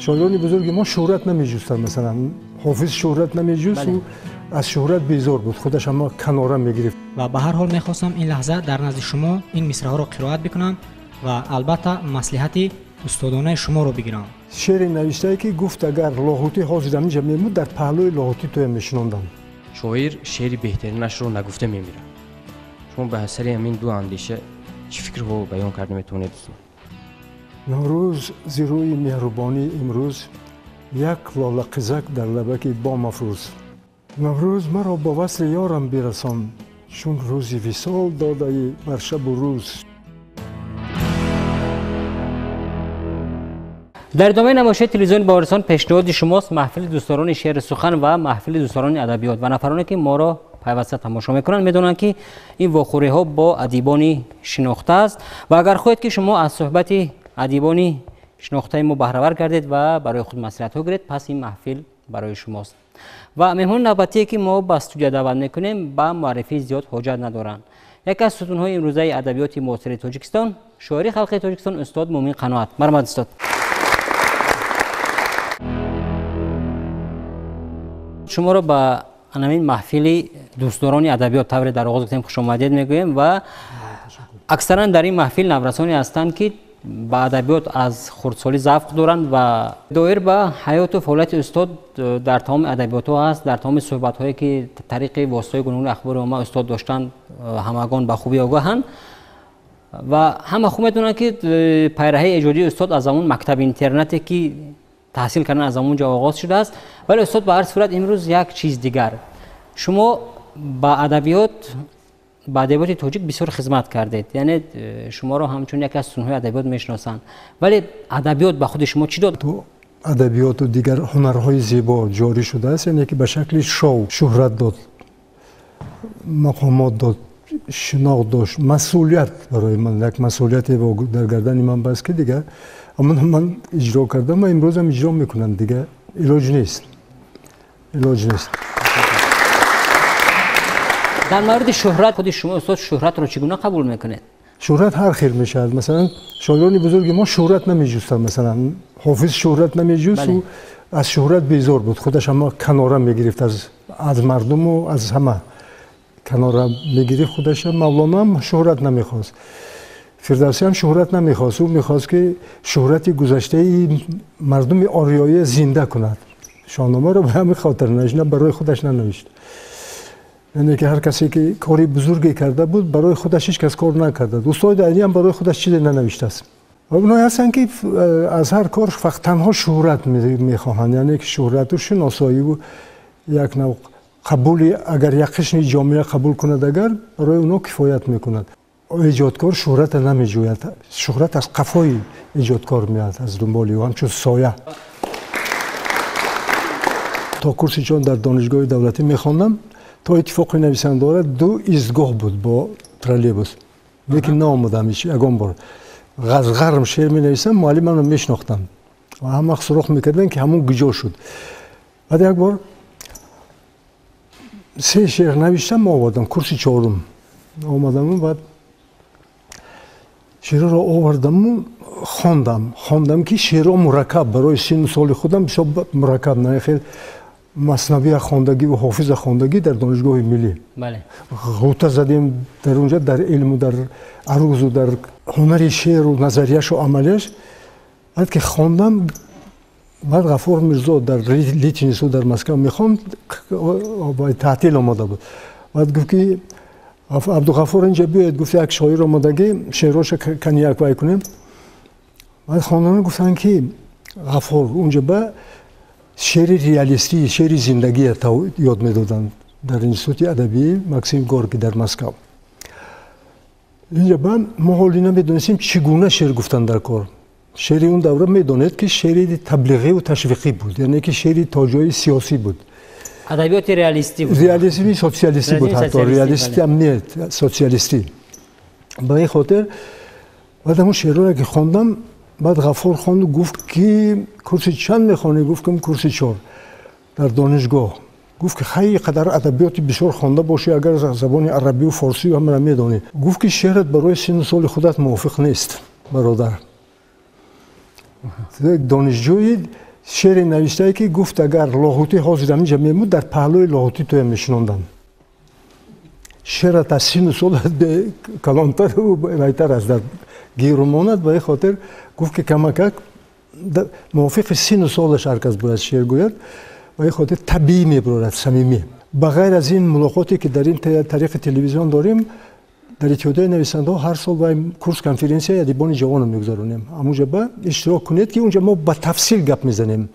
Шоирони бузурги мо шӯҳрат намеҷустанд. Масалан, Ҳофиз шӯҳрат намеҷуст, ӯ аз шӯҳрат безор буд, худаш ҳама канора мегирифт. Ва ба ҳар ҳол мехостам ин лаҳза дар назди шумо ин мисраҳоро қироат бикунам ва албатта маслиҳати устодонаи шуморо бигирам. Шеъре навиштае ки гуфт агар Лоҳутӣ ҳозир ҳаминҷа мемуд, дар паҳлӯи Лоҳутӣ туя мешинондам. Шоир шеъри беҳтаринашро нагуфта мемирад. Шумо ба сари ҳамин ду андеша чӣ фикрҳо баён карда метавонед, устод? Наврӯз зи рӯи меҳрубонӣ имрӯз як лолақизак дар лабаки бомафрӯз. Наврӯз маро ба васли ёрам бирасон, чун рӯзи висол додаӣ бар шабу рӯз. Дар идомаи намоишҳои телевизиони Баҳористон пешниҳоди шумост маҳфили дӯстдорони шеъри сухан ва маҳфили дӯстдорони адабиёт. Ва нафароне ки моро пайваста тамошо мекунанд медонанд ки ин вохӯриҳо бо адибони шинохта аст ва агар хоҳед ки шумо аз суҳбати адибони шинохтаи мо баҳравар гардед ва барои худ маслиҳатҳо гиред, пас ин маҳфил барои шумост. Ва меҳмони навбатие ки мо ба студия даъват мекунем ба муаррифии зиёд ҳоҷат надоранд. Яке аз сутунҳои имрӯзаи адабиёти муосири Тоҷикистон, шоири халқи Тоҷикистон устод Мӯмин Қаноат. Марҳамат, устод. Шуморо ба ҳамин маҳфили дӯстдорони адабиёт тавре дар оғоз гуфтем хушомадед мегӯем ва аксаран дар ин маҳфил наврасоне ҳастанд ки ба адабиёт аз хурдсолӣ завқ доранд ва доир ба ҳаёту фаъолияти устод дар тамоми адабиётҳо ҳаст, дар тамоми суҳбатҳое ки тариқи воситаҳои гуногуни ахбори омма устод доштанд ҳамагон ба хубӣ огоҳанд ва ҳама хуб медонанд ки пайраҳаи эҷодии устод аз ҳамон мактаби интернате ки таҳсил кардан аз ҳамон ҷо оғоз шудааст. Вале устод ба ҳар сурат имрӯз як чиз дигар, шумо ба адабиёти тоҷик бисёр хизмат кардед, яъне шуморо ҳамчун яке аз сутунҳои адабиёт мешиносанд, вале адабиёт ба худи шумо чӣ дод? Адабиёту дигар ҳунарҳои зебо ҷорӣ шудааст, яъне ки ба шакли шоу шӯҳрат дод, мақомот дод, шинохт дошт, масъулият барои ман як масъулияте дар гардани ман баст ки дигар амн ман иҷро кардам ва имрӯзам иҷро мекунам, дигар илоҷ нест, илоҷ нест. Дар мавриди шӯҳрат худи шумо устод шӯҳратро чӣ гуна қабул мекунед? Шӯҳрат ҳар хел мешавад. Масалан, шоирони бузурги мо шӯҳрат намеҷустанд. Масалан, Ҳофиз шӯҳрат намеҷуст, ӯ аз шӯҳрат безор буд, худаш ҳама канора мегирифт аз мардуму аз ҳама канора мегирифт худаша. Мавлоно ҳам шӯҳрат намехост, Фирдавсӣ ҳам шӯҳрат намехост, ӯ мехост ки шӯҳрати гузаштаи мардуми ориёия зинда кунад. Шоҳномаро ба ҳамин хотир навишт, на барои худаш нанавишт. Яъне ки ҳар касе ки кори бузурге карда буд, барои худаш ҳеҷ кас кор накарда. Устоди Айнӣ ҳам барои худаш чизе нанавиштааст. Ва онҳое ҳастанд ки аз ҳар кор фақат танҳо шӯҳрат мехоҳанд, яъне ки шӯҳрату шиносоиву як нав қабули, агар як қишми ҷомеа қабул кунад, агар барои онҳо кифоят мекунад. Эҷодкор шӯҳрата намеҷӯяд, шӯҳрат аз қафои эҷодкор меояд, аз дунболи ӯ ҳамчун соя. То курси чон дар донишгоҳи давлатӣ мехондам, то иттифоқи нависандора ду истгоҳ буд бо троллейбус, лекин наомадам ҳеҷ ягон бор. Ғарм шеър менависам, муаллим маро мешинохтанд ва ҳама вақт суроғ мекарданд ки ҳамон куҷо шуд. Баъд як бор се шеър навиштам, овардам курси чорум омадаму баъд шеърро овардаму хондам. Хондам ки шеърҳо мураккаб, барои синну соли худам бисёр мураккаб, на хел маснавия хондагӣ ва ҳофиза хондагӣ дар донишгоҳи миллӣ. Ғӯта задем дар онҷа дар илму дар арузу дар ҳунари шеъру назарияшу амалияш. Баъд ки хондам, баъд Ғафур Мирзо дар Литинсу дар Москва мехонд, таътил омода буд. Баъд гуфт ки Абдуғафур инҷа биёед, гуфт як шоир омодагӣ, шеърҳоша кани як вай кунем. Баъд хонандагон гуфтанд ки Ғафур унҷа ба шеъри реалистӣ, шеъри зиндагия ёд медоданд дар институти адабии Максим Горкий дар Москва. Инҷа ба мо ҳоли намедонистем чӣ гуна шеър гуфтанд дар кор. Шеъри он давра медонед ки шеъри таблиғиву ташвиқӣ буд, яъне ки шеъри то ҷои сиёсӣ буд. Адабиёти реалистӣ буд. Реализми социалистӣ буд, ҳатто реалистӣ ҳам не, социалистӣ. Ба ин хотир баъд ҳамон шеърҳоро ки хондам, баъд Ғафур хонду гуфт ки курси чанд мехонӣ? Гуфт ки курси 4 дар донишгоҳ. Гуфт ки хай қадар адабиёти бисёр хонда бошӣ, агар забони арабию форсию ҳамаро медонӣ. Гуфт ки шеърат барои синну соли худат мувофиқ нест, бародар. Донишҷӯи шеъре навиштае ки гуфт агар Лоҳутӣ ҳозир ҳаминҷа мемуд, дар паҳлӯи Лоҳутӣ туя мешинондам. Шеърат аз сину солат калонтару вайтар аст, дар гиру монад. Ба ин хотир гуфт ки камакак мувофиқи сину солаш ҳар кас бояд шеър гӯяд. Ба ин хотир табиӣ мебарорад, самимӣ. Ба ғайр аз ин мулоқоте ки дар ин тариқи телевизион дорем, дар Иттиҳодияи нависандаҳо ҳар сол вай курс конференсияи адибони ҷавонро мегузаронем. Ҳамунҷа ба иштирок кунед, ки унҷа мо ба тафсил гап мезанем.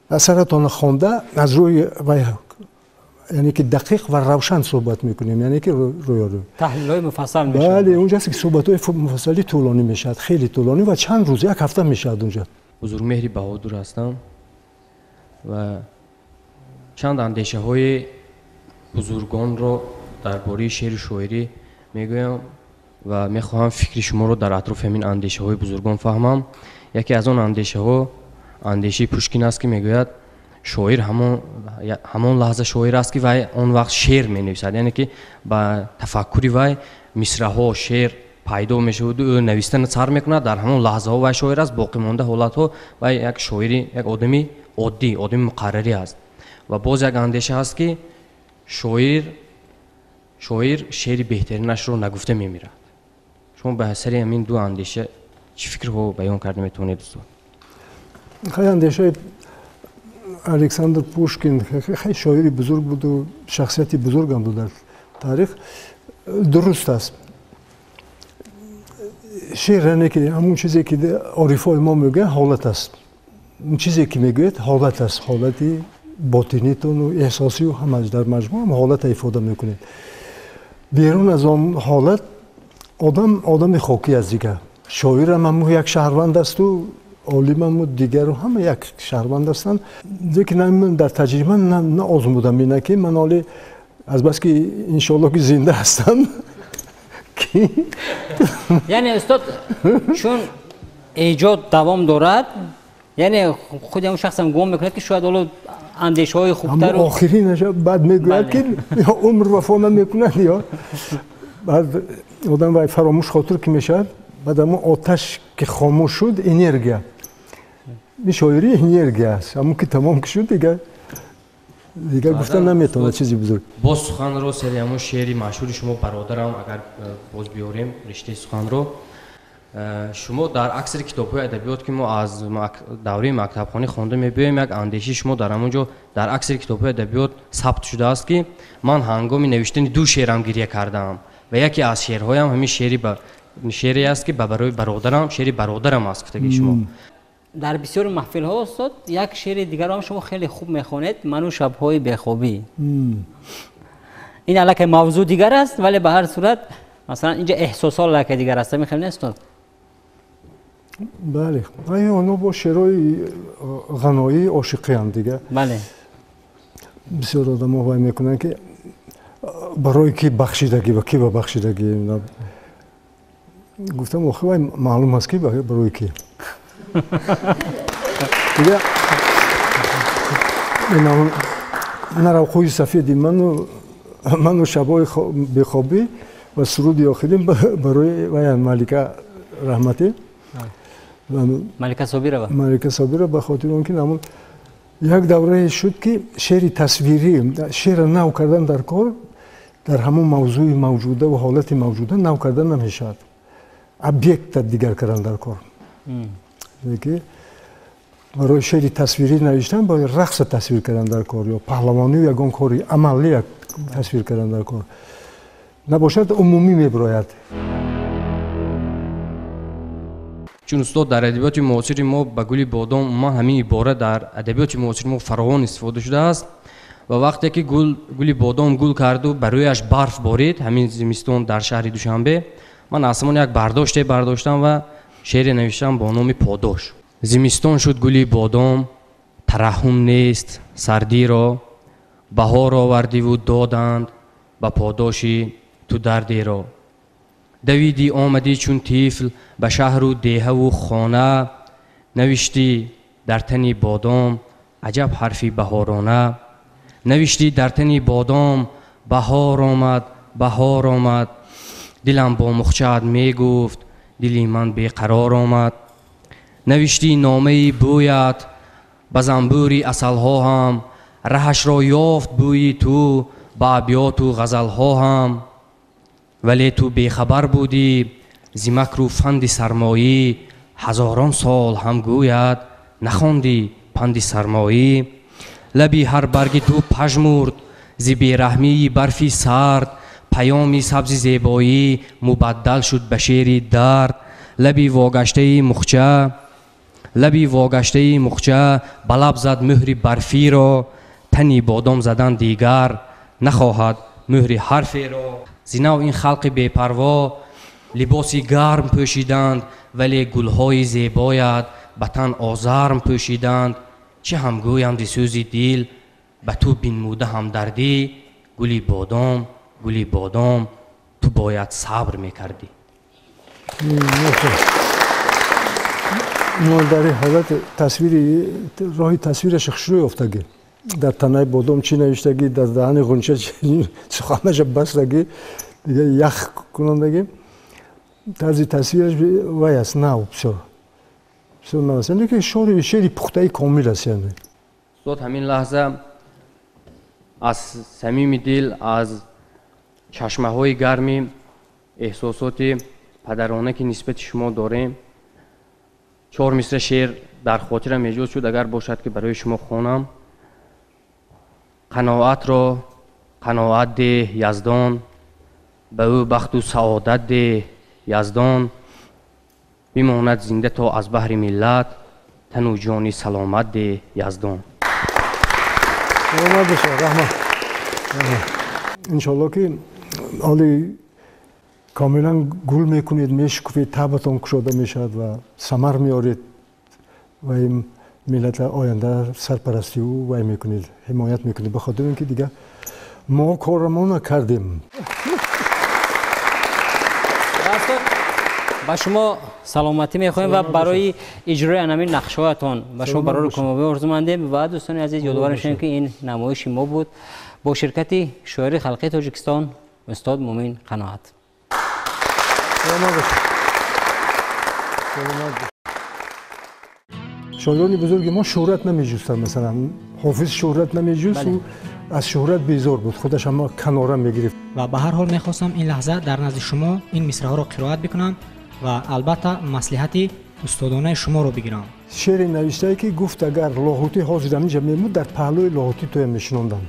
Асаратонро хонда аз рӯи вай, яъне ки дақиқ ва равшан суҳбат мекунем, яъне ки рӯёрӯ. Таҳлилҳои муфассал мешавад. Бале, унҷа аст ки суҳбатҳои муфассали тӯлонӣ мешавад, хеле тӯлонӣ ва чанд рӯз, як ҳафта мешавад унҷа. Бузургмеҳри Баҳодур ҳастам ва чанд андешаҳои бузургонро дар бораи шеъру шоирӣ мегӯям ва мехоҳам фикри шуморо дар атрофи ҳамин андешаҳои бузургон фаҳмам. Яке аз он андешаҳо андешаи Пушкин аст, ки мегӯяд шоир ҳамон лаҳза шоир аст, ки вай он вақт шеър менависад, яъне ки ба тафаккури вай мисраҳо, шеър пайдо мешаваду ӯ навистана сар мекунад. Дар ҳамон лаҳзаҳо вай шоир аст, боқимонда ҳолатҳо вай як шоири, як одами оддӣ, одами муқаррарӣ аст. Ва боз як андеша ҳаст, ки шоир шеъри беҳтаринашро нагуфта мемирад. Шумо ба сари ҳамин ду андеша чӣ фикрҳо баён карда метавонед, устод? Хеле андешаи Александр Пушкин, хеле шоири бузург буду, шахсияти бузургам буд дар таърих, дуруст аст. Шеър яъне ки ҳамон чизе ки орифои мо мегӯянд ҳолат аст. Он чизе ки мегӯяд ҳолат аст, ҳолати ботинитону эҳсосию ҳамаш дар маҷмӯъ ҳам ҳолата ифода мекунед. Берун аз он ҳолат одам одами хокӣ аст дигар. Шоирам ҳамун як шаҳрванд асту олимаму дигару ҳама як шаҳрванд ҳастанд. Лекин ман дар таҷриба наозмудам ина ки ман ҳоле азбаски иншоалло ки зинда ҳастам ки яъне устод, чун эҷод давом дорад, яъне худи ҳамон шахсам гумон мекунад, ки шояд ҳоло андешаҳои хубтару охиринаша баъд мегӯяд, ки ё умр вафо намекунад, ё баъд одам вай фаромӯш хотир ки мешавад, баъд ҳамон оташ ки хомӯш шуд, энергия, ин шоирӣ энергия аст, ҳамон ки тамом ки шуд, дигар гуфта наметавонад чизи бузург. Боз суханро сари ҳамон шеъри машҳури шумо «Бародарам» агар боз биёрем риштаи суханро, шумо дар аксари китобҳои адабиёт, ки мо аз давраи мактабхонӣ хонда мебиёем, як андешаи шумо дар ҳамон ҷо дар аксари китобҳои адабиёт сабт шудааст, ки ман ҳангоми навиштани ду шеърам гиря кардаам ва яке аз шеърҳоям ҳамин шеъре аст, ки барои бародарам, шеъри «Бародарам» аст, гуфтаги шумо. Дар бисёри маҳфилҳо, устод, як шеъри дигарро ҳам шумо хеле хуб мехонед, «Ману шабҳои бехобӣ». Ин аллакай мавзӯъ дигар аст, вале ба ҳар сурат масалан инҷа эҳсосҳо аллакай дигар аст. Ҳамин хел нест, устод? Бале, оно бо шеърҳои ғаноӣ ошиқианд дигар. Бисёр одамо вай мекунанд, ки барои ки бахшидагӣ ва ки ба бахшидагӣ. Гуфтам, охи вай маълум аст, ки барои ки. Дигар наравқӯи сафеди ману шабҳои бехобӣ ва суруди охирин барои вай Малика раҳматӣ. Малика Собирова. Малика Собирова, ба хотири он ки ҳамон як даврае шуд, ки шеъри тасвирӣ, шеърро нав кардан дар кор, дар ҳамон мавзӯи мавҷуда ва ҳолати мавҷуда нав кардан намешавад, объекта дигар кардан дар кор. Ки барои шеъри тасвирӣ навиштан бояд рақса тасвир кардан дар кор ё паҳлавонию ягон кори амалия тасвир кардан дар кор, набошад умумӣ мебирояд. Чун устод, дар адабиёти муосири мо ба гули бодом умуман ҳамин ибора дар адабиёти муосири мо фаровон истифода шудааст ва вақте ки гули бодом гул карду ба рӯяш барф борид ҳамин зимистон дар шаҳри Душанбе, ман аз ҳамон як бардоште бардоштам ва шеъре навиштам бо номи «Подош». Зимистон шуд гули бодом, тараҳҳум нест сардиро, баҳор овардиву доданд ба подоши ту дардеро. Давидӣ омадӣ чун тифл ба шаҳру деҳаву хона, навиштӣ дар тани бодом аҷаб ҳарфи баҳорона. Навиштӣ дар тани бодом: баҳор омад, баҳор омад. Дилам бо мухчаат мегуфт, дили ман беқарор омад. Навиштӣ номаи бӯят ба занбӯри асалҳо ҳам, раҳашро ёфт бӯи ту ба абёту ғазалҳо ҳам. Вале ту бехабар будӣ зи макру фанди сармоӣ, ҳазорон сол ҳам гӯяд нахондӣ панди сармоӣ. Лаби ҳар барги ту пажмурд зи бераҳмии барфи сард, паёми сабзи зебоӣ мубаддал шуд ба шери дард. Лаби вогаштаи мухча, лаби вогаштаи мухча ба лаб зад мӯҳри барфиро, тани бодом задан дигар нахоҳад мӯҳри ҳарферо. Зинав ин халқи бепарво либоси гарм пӯшиданд, вале гулҳои зебоят ба тан озарм пӯшиданд. Чӣ ҳам гӯям зи сӯзи дил ба ту бинмуда ҳамдардӣ, гули бодом, гули бодом, ту бояд сабр мекардӣ. Мо дар ин ҳолат тасвири роҳи тасвираш хушрӯ ёфтагӣ. Дар танаи бодом чӣ навиштагӣ, дар даҳани ғунча суханаша бастагӣ, дига ях кунандагӣ. Тарзи тасвираш вай аст, нав, бисёр бисёр нав аст. Яъне ки шеъри пухтаи комил аст. Яъне устод, ҳамин лаҳза аз самими дил, аз чашмаҳои гарми эҳсосоти падарона ки нисбати шумо дорем, 4 мисра шеър дар хотирам эҷод шуд. Агар бошад ки барои шумо хонам. Қаноатро қаноат деҳ яздон, ба ӯ бахту саодат деҳ яздон, бимонад зинда то аз баҳри миллат, тану ҷони саломат деҳ яздон. Саломат бошед, раҳмат. Иншоалло ки ҳоли комилан гул мекунед, мешукуфед, табатон кушода мешавад ва самар меоред ва ин миллата оянда сарпарастӣ ӯ вай мекунед, ҳимоят мекунед, ба хотири ин ки дигар мо корамона кардем. Ба шумо саломатӣ мехоҳем ва барои иҷрои анамин нақшҳоятон ба шумо барори комёбӣ орзумандем. Ва дӯстони азиз, ёдовар мешавем ки ин намоиши мо буд бо ширкати шоири халқии Тоҷикистон устод Мумин Қаноат. Шоирони бузурги мо шӯҳрат намеҷустанд. Масалан, Ҳофиз шӯҳрат намеҷуст, ӯ аз шӯҳрат безор буд, худаш ҳама канора мегирифт. Ва ба ҳар ҳол мехостам ин лаҳза дар назди шумо ин мисраҳоро қироат бикунам ва албатта маслиҳати устодонаи шуморо бигирам. Шеъре навиштае ки гуфт агар Лоҳутӣ ҳозир ҳаминҷа мемуд, дар паҳлӯи Лоҳутӣ туя мешинондам.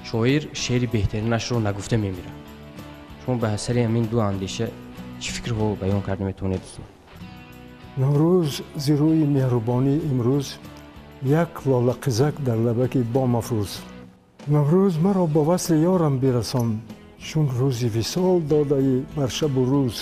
Шоир шеъри беҳтаринашро нагуфта мемирад. Шумо ба сари ҳамин ду андеша чӣ фикрҳо баён карда метавонед, устод? Наврӯз зи рӯи меҳрубонӣ имрӯз як лолақизак дар лабаки бомафрӯз. Наврӯз маро бо васли ёрам бирасон, чун рӯзи висол додаӣ бар шабу рӯз.